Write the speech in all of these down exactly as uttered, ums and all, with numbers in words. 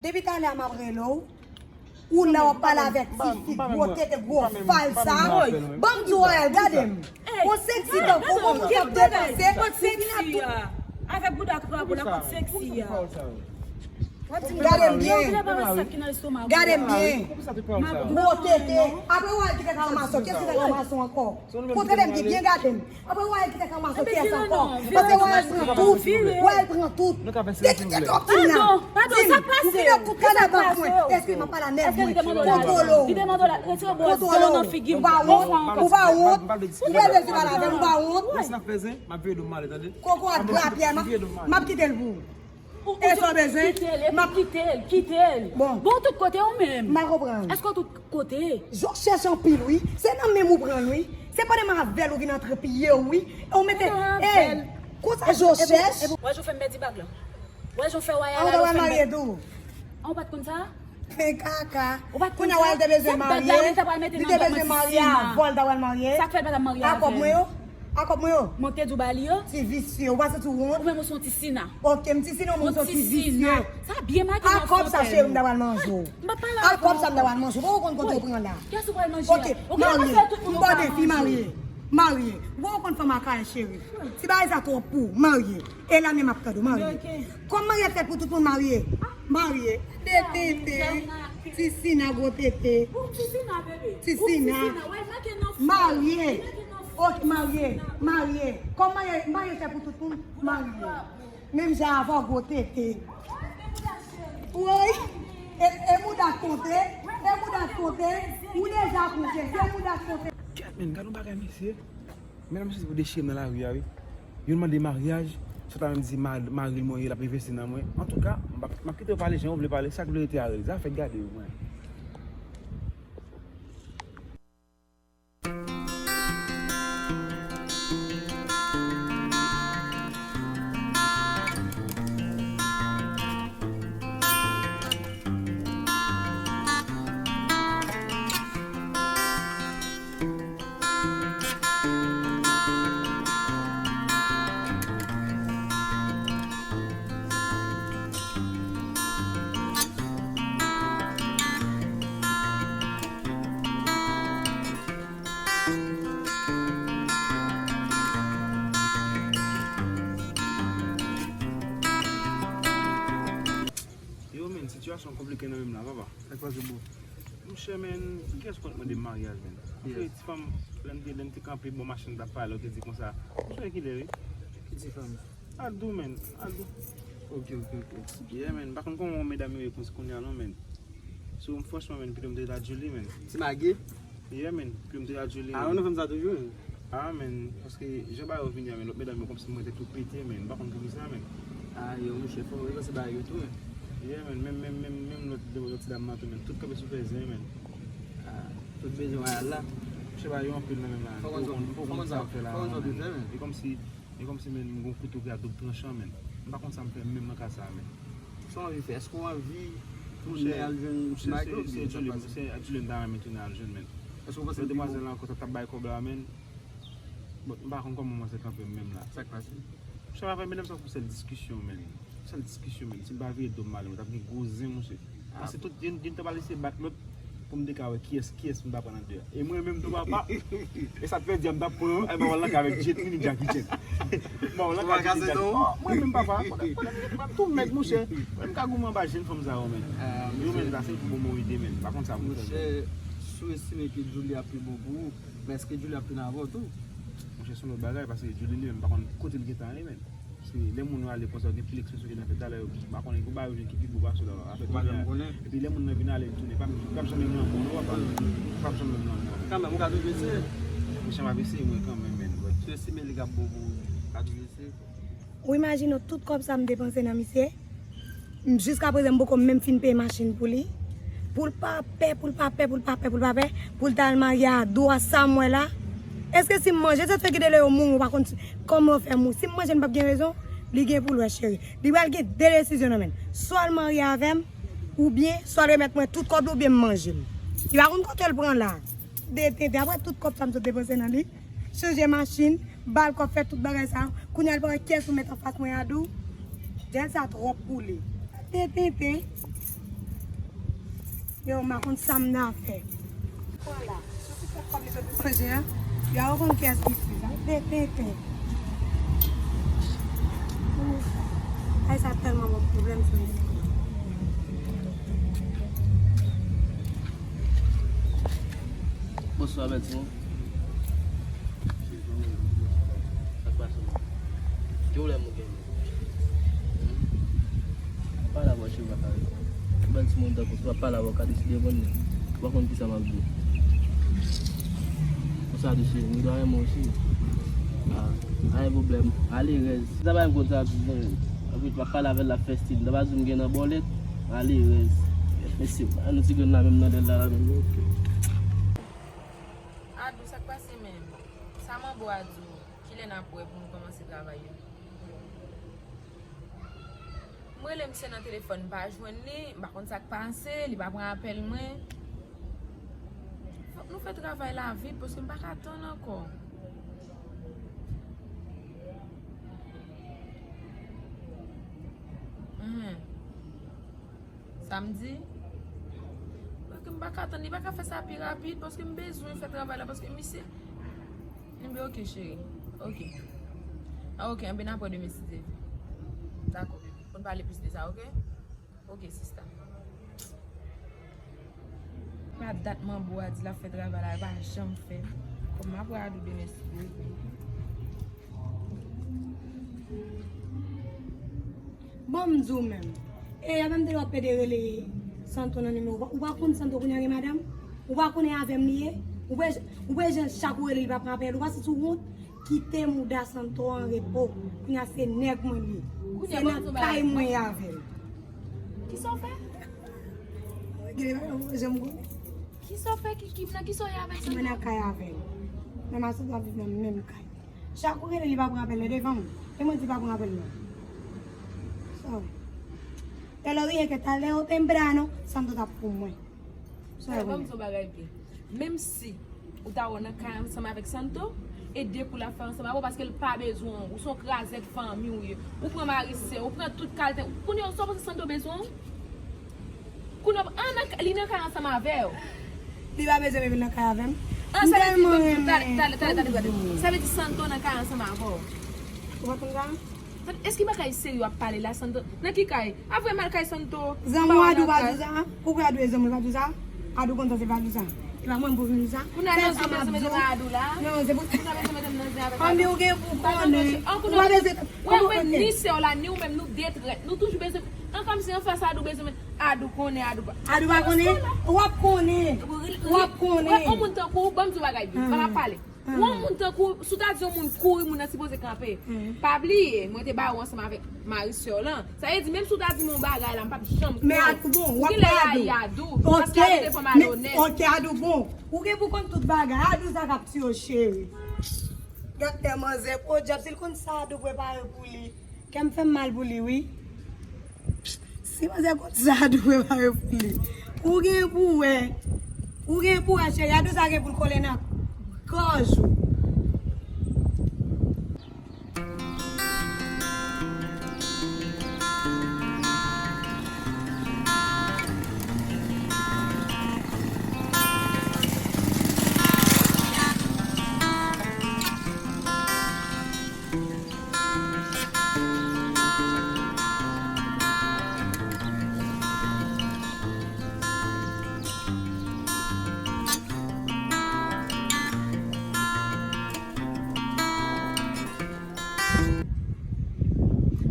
Depi talè a m ap rele w, ou la w ap pale avèk ti fi gwo tete, gwo fal sa. Ban m di w, Royal, gade m. Yon seksi tankou w, ou k ap depanse. Kot seksi a? Avèk bouda krapo la, kot seksi a? Gade m byen. Gade m byen. Gwo tete. Apre Royal ki te ka ranmase w, kiyès ki te ka ranmase w ankò? Kote lè m di byen gade m. Apre Royal ki te ka ranmase w, kiyès ankò? Paske Royal pran tout. Royal pran tout. Te kite twòp ti m la. Di m, ou fini ak tout kadav mwen. Èske m ap pale a nèg mwen? Kontwole w. Kontwole w. Ou pa wont? Ou pa wont? Ou pa bezwen pale avè m, ou pa wont? Lè sa fè zen, m ap veye do m ale, tande? Koko ak grapyè, m ap, m ap kite l pou ou. E sa w bezwen? Kite l, epi kite l, kite l. Bon. Bon, tout kote ou menm. M pa konprann. Èske w tout kote? Jan w chèche anpil, wi. Se nan men m ou pran l, wi. Se pandan m avè l ou vin antre piye w, wi. E w mete, e, konsa jan w chèche. Wè jan w fè m pèdi bag la. Wè jan w fè Royal ale, w fè m pèdi. An, ou pa t konn sa? Fen kaka. Kounye a Royal te bezwen marye. Li te bezwen marye avè w, l ta pral marye. Sa k fè l pa t ap marye avè m? A kòb mwen yo? A kòb mwen yo? Mwen te di w ba li yo? Ti visye, ou pa santi w wont? Ou menm ou se yon ti sina. Ok, m ti sina, ou menm ou se yon ti visye. Sa byen make nan fwontal. A kòb sa, cheri, m ta pral manje w. M pa pale avè w ankò. A kòb sa, m ta pral manje w. Ou konn kote w pran la. Kiyès ou pral manje a? Ok, marye. M bò de fi, marye. Marye. Ou konn fanm a kay, cheri. Ti bagay sa twòp pou w, marye. E la menm ap tande w, marye. Kòm maryaj fèt pou tout moun, marye. Marye. Tete, ti sina gwo tete. Ti sina, bebe. Ti sina. Marye. Ok, marye. Marye. Kòm maryaj, maryaj fèt pou tout moun, marye. Menm jan avè w gwo tete. Woy. E, e mouda k konte. E mouda k konte. Ou deja konte. Se mouda k konte. Kèt, men, gade yon bagay, mesye. Medam, mesye, se pou dechire m nan lari a, wi. Youn mande maryaj, sòt la menm di ma-, mari l mwen ye, l ap envesti nan mwen. Antouka, m ap, m ap kite w pale jan w vle pale, sa k vle rete a rete. Zafè gade yo, mwen. Yo, men, sitiyasyon konplike nan men m la, papa. Sa k pase, bro? Monchè, men, kiyès konn mande maryaj, men? Anfen, ti fanm, lè m te, lè m te kanpe bò machin, m t ap pale, ou te di konsa. Monchè, kilè, wi? Ki ti fanm? Adou, men, Adou. Ok, ok, ok. Yeah, men, m pa konn kòman medam yo ye konsa kounye a, non, men. So, franchman, men, pito m te ret ak Julie, men. Ti mage? Yeah, men, pito m te ret ak Julie, men. A, ou nan fanm sa toujou, men? A, men, paske jan bagay yo vini a, men, lòt medam yo kòmsi mwen te tou pete, men, m pa konn poukisa, men. A, yo, monchè, fò w repanse bagay yo tou, men. Yeah, men, menm, menm, menm, menm lòt, lòt ti dam nan tou, men, tout kanpe sou fè zen, men. A, tout bezwen Royal la. Monchè, bagay yo anpil nan men m la. Fò w konn sa, fò w konn sa, fò w konn sa w dwe fè, men. E kòmsi E kòmsi, men, m gon kouto ki a doub tranchan, men. M pa konn sa m fè menm nan ka sa a, men. Sa w anvi fè? Èske w anvi tounen al jwenn ti mage oubyen sa k pase? Se Julie m ta renmen tounen al jwenn, men. Èske w panse l pi bon? Demwazèl la ankò t ap bay kòb la, men. Bon, m pa konn kòman manzè kanpe menm la. Sa k pase? Monchè, m ap fè medam sa pou sèl diskisyon, men. Sèl diskisyon, men. Si m pa vire do m ale, mwen t ap gen gwo zen, monchè. Paske tout, youn, youn ta pral eseye bat lòt pou m te ka wè kiyès, kiyès m ta pran nan de a. E mwen menm tou, papa, e sa t fè di a m t ap pran, e m ap al nan kay avèk Jet Li ni Jackie Chan. M ap al nan kay Jet Li ni Jackie Chan. Mwen menm, papa, m ap tou mèg, monchè. Mwen m ka goumen anba jèn fanm sa yo, men. Yo, men, sa se pou bon mwen ede, men. Pa konn sa pou fè, men. Monchè, si w estime ke Julie ap pi bon pou ou, men èske Julie ap tounen avè w tou? Monchè, se yon lòt bagay, paske Julie li menm, m pa konn kote l gentan ale, men. Paske lè moun yo ale konsa, yo gen pil ekspresyon ki nan fè talè yo. M pa konnen, gon bagay yo jwenn ki pi bon pase w la. Afè kounye a. Epi lè moun nan vin ale, l tounen. Pa, pa janm menm lanmou, non, papa. Pa janm menm lanmou. Kanmenm, ou ka toujou eseye. Monchè, m ap eseye mwen kanmenm, men. Si w estime li k ap bon pou ou, ou ka toujou eseye. Ou imajine w tout kòb sa m depanse nan misye? M, jiskaprezan, m poko menm fin peye machin pou li. Pou l pa pè, pou l pa pè, pou l pa pè, pou l pa pè, pou l ta al marye a dwa sa m wè la. Èske si m manje, se fè ki de lè yo mouri, ou pa konn si, kòman yo fè mouri. Si m manje, m p ap gen rezon, li gen pou l wè, cheri. Li pral gen de desizyon nan men l. Swa l marye avè m, oubyen swa l remèt mwen tout kòb li, oubyen m manje l. Li pa konn kote l pran la. De tenten, apre tout kòb sa m sot depanse nan li. Chanje machin, ba l kòb, fè tout bagay sa. Kounye a l pa wè kiyès pou met anfas mwen, Adou. Djèl sa twòp pou li. Tenten. Yo, m pa konn sa m nan fè. Vwala, sou ti kòb li sot manje a, yo a konn kiyès ki fè sa. Pe, pe, pe. Ay, sa tèlman bon pwoblèm sou li. Bonswa, bèl timoun. Sa k pase? Ki pwoblèm ou gen? Pale avè w, cheri, pa kare. Yon bèl timoun tankou sa, w ap pale avè w, ka deside moun nan. Ou pa konn kisa m ap di w. Konsa tou, cheri, m ta renmen w osi. Ah, pa gen pwoblèm. Alerèz. Sa pa yon konn sa ap di non. Anpil, w ap pale avè l, l ap fè stil. M ta pa di w m gen nan bòlèt. Alerèz. Mesye, ann nou ti grenn la menm nan lè l la, la menm. Ok. Adou, sa k pase menm? Sa manbo a di w? Kilè n ap wè pou nou kòmanse travay yo? M rele misye nan telefòn, m pa jwenn li, m pa konn sa k pase, li pa pran apèl mwen. Fòk nou fè travay la vit, paske m pa ka tann ankò. Mhm. Samdi? Paske m pa ka tann, li pa ka fè sa pi rapid, paske m bezwen fè travay la, paske misye. Enben, ok, cheri. Ok. Ah, ok, enben, n ap wè demen, si Dye vle. Dakò, baby. Pou n pale plis de sa, ok? Ok, sista. Pa dat manbo a di l ap fè travay la, li pa janm fè. Kòm m ap wè Adou demen, si Dye vle. Bon, m di w menm. E, a menm te w ap pede rele Santo nan nimewo. Ou pa konn Santo kounye a gen madanm? Ou pa konnen avè m li ye? Ou wè, ou wè jan chak ou rele li pa pran apèl? Ou pa santi w wont? Kite mouda Santo an repo. Kounye a se nèg mwen li ye. Se nan kay mwen avè l. Kisa w fè? Gade, pa janm konnen. Kisa w fè ki, ki, nan kisa w ye avè Santo? Mwen nan kay avè l. Menm a Santo ap viv nan menm kay. Chak ou rele li pa pran apèl nan devan mwen. E mwen di pa pran apèl nan. Sorry. Te lo dije que tarde o temprano, Santo t ap pou mwen. Sorry. Ban m di yon bagay byen. Menm si ou ta wè nan kay ansanm avèk Santo, e de kou l ap fè ansanm avè w paske l pa bezwen w. Ou se yon krazèt fanmi w ye. Ou pran mari sè, ou pran tout kalite. Kounye a, sa w panse Santo bezwen w? Kounye a, an, nan, li nan kay ansanm avè w. Li pa bezwen vin nan kay avè m. An, sa vle di, talè, talè, talè, talè, talè. Sa vle di Santo nan kay ansanm avè w. Ou pa konn sa? Èske bagay serye w ap pale la, Santo? Nan ki kay? Apre m al kay Santo. Zanmi w Adou pa di w sa? Ou kwè Adou e zanmi w pa di w sa? Adou konn sa se pa di w sa. E pa mwen m pou vin di w sa. Kounye a nan zanmi, zanmi, zanmi Adou la. Non, se pou. Kounye a bezwen mete m nan zen avèk Adou. Ann, ou gen pou konnen. Ou pa bezwen. Wè, wè, ni sè w la, ni ou menm, nou de trèt. Nou toujou bezwen. An kòmsi anfas Adou bezwen men Adou konnen, Adou pa. Adou pa konnen? W ap konnen. W ap konnen. Wè, yon moun tankou w, ban m di w bagay byen. Ban m ap pale. Wè, yon moun tankou w, si w ta di yon moun kouri, moun nan sipoze kanpe. Pa bliye, mwen te ba ou ansanm avèk mari sè w lan. Sa vle di, menm si w ta di m yon bagay la, m p ap janm kwè w. Men Adou bon, w ap bay Adou. Ou gen lè rayi Adou. Paske Adou de fwa malonèt. Ok, Adou bon. Ou gen pou konn tout bagay. Adou sa k ap tiye w, cheri. Gad tè manzè, podyab, si l konn sa Adou prepare pou li. Kè m fè m mal pou li, wi. Si manzè konn sa Adou prepare pou li. Ou gen pou wè. Ou gen pou wè, cheri. Adou sa gen pou l kole nan gòj ou.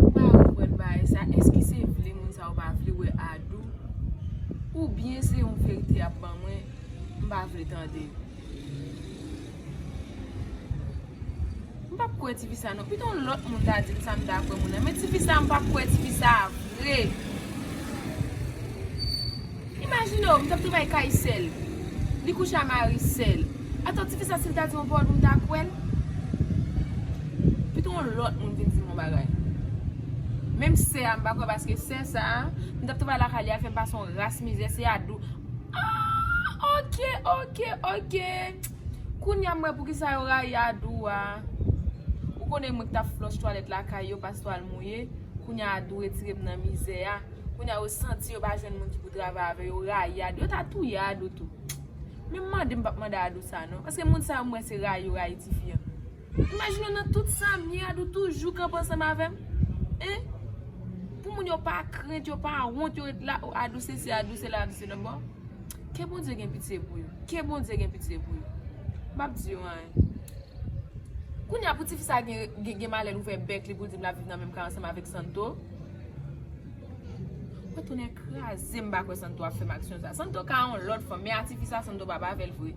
M pa konprann bagay sa. Èske se vle moun sa yo pa vle wè Adou? Oubyen se yon verite y ap ban mwen, m pa vle tande? M p ap kwè tifi sa non. Pito yon lòt moun ta di m sa m ta kwè moun nan. Men tifi sa, m p ap kwè tifi sa vre. Imajine w, m t ap travay kay sè l. Li kouche a mari sè l. Atò, tifi sa, si l ta di yon pawòl pou m ta kwè l? Pito yon lòt moun vin di m yon bagay. Menm sè a, m pa kwè, paske sè sa a, m t ap travay lakay li, al fè m pase yon ras mizè, se Adou. Ah, ok, ok, ok. Kounye a m wè poukisa yo rayi Adou a. Ou konnen mwen ki t ap flòch twalèt lakay yo, pase twal mouye. Kounye a Adou retire m nan mizè a. Kounye a yo santi yo pa jwenn moun ki pou travay avè yo, yo rayi Adou. Yo ta touye Adou tou. Men m mande, m p ap mande Adou sa non. Paske moun sa yo m wè se rayi yo rayi tifi an. Imajine w nan tout sa m ye, Adou toujou kanpe ansanm avè m. Hein? Pou moun yo pa krent, yo pa wont, yo ret la, o Adou sesi, Adou sela, Adou sela. Bon. Ke Bondye gen pitye pou yo. Ke Bondye gen pitye pou yo. M p ap di yo anyen. Kounye a pou tifi sa gen, gen, gen malè l ouvè bèk li pou l di m l ap viv nan menm kay ansanm avèk Santo. Mwen tounen kraze m pa kwè Santo ap fè m aksyon sa. Santo ka yon lòt fanm, men a tifi sa Santo p ap avè l vre.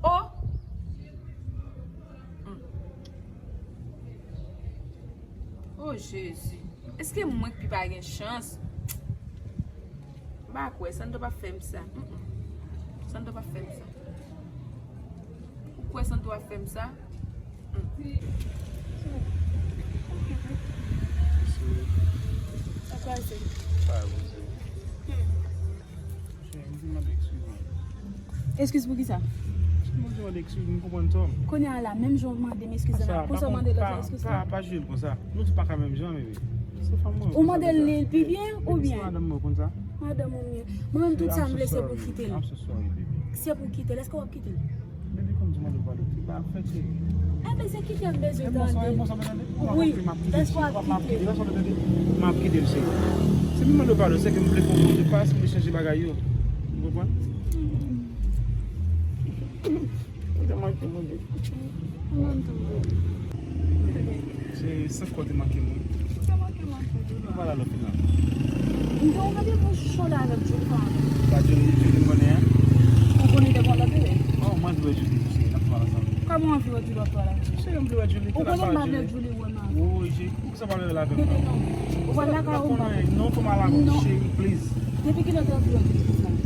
Oh! Hmm. Oh Jezi. Èske mwen k pi pa gen chans? M pa kwè, Santo p ap fè m sa. Mm, mm. Santo p ap fè m sa. Ou kwè Santo ap fè m sa? Mm. Sa kwaze. Sa kwaze. Mm. Eskiz pou ki sa? Mwen di mande eskiz, m konprann tò. Kounye a la, menm jan w mande m eskiz la, konsa w mande lòt la eskiz tou. Pa, pa jwe l konsa. Nou tou pa ka menm jan, bebe. Se fanm mwen. Ou mande l li pi byen ou byen? Se madanm mwen konn sa. Madanm ou byen. Mwen menm tout sa m vle se pou kite l. I'm so sorry, baby. Se pou kite l. Èske w ap kite l? Baby, konn di mande w pale. Li pa ap fè cheri. Enben se kite m bezwen tande. Wi, èske w ap kite l? M ap kite l, cheri. Se pou mande w pale, se ke m vle fè yon kout de pas, m vle chanje bagay yo. Ou konprann? Ou te manke mande. Mwen tou. Se senk kò te manke mwen. Ou te manke mwen tou. Ou pa la lòt la. M te yon randevou cho la avèk Johnny. Pa Johnny, Johnny m konnen an. Ou konnen de bon lòt bebe? Oh, mwen vle wè Johnny tou, cheri, n ap pale ansanm. Kòman w anvi wè Johnny w ap pale? Cheri, m vle wè Johnny. Ou konnen m pa vle Johnny. Ou pa vle la avè m. Bebe, non. Ou pral lakay ou m pa vle. Non, fò m al avè w, cheri, please. Depi kilè w te anvi wè Johnny konsa?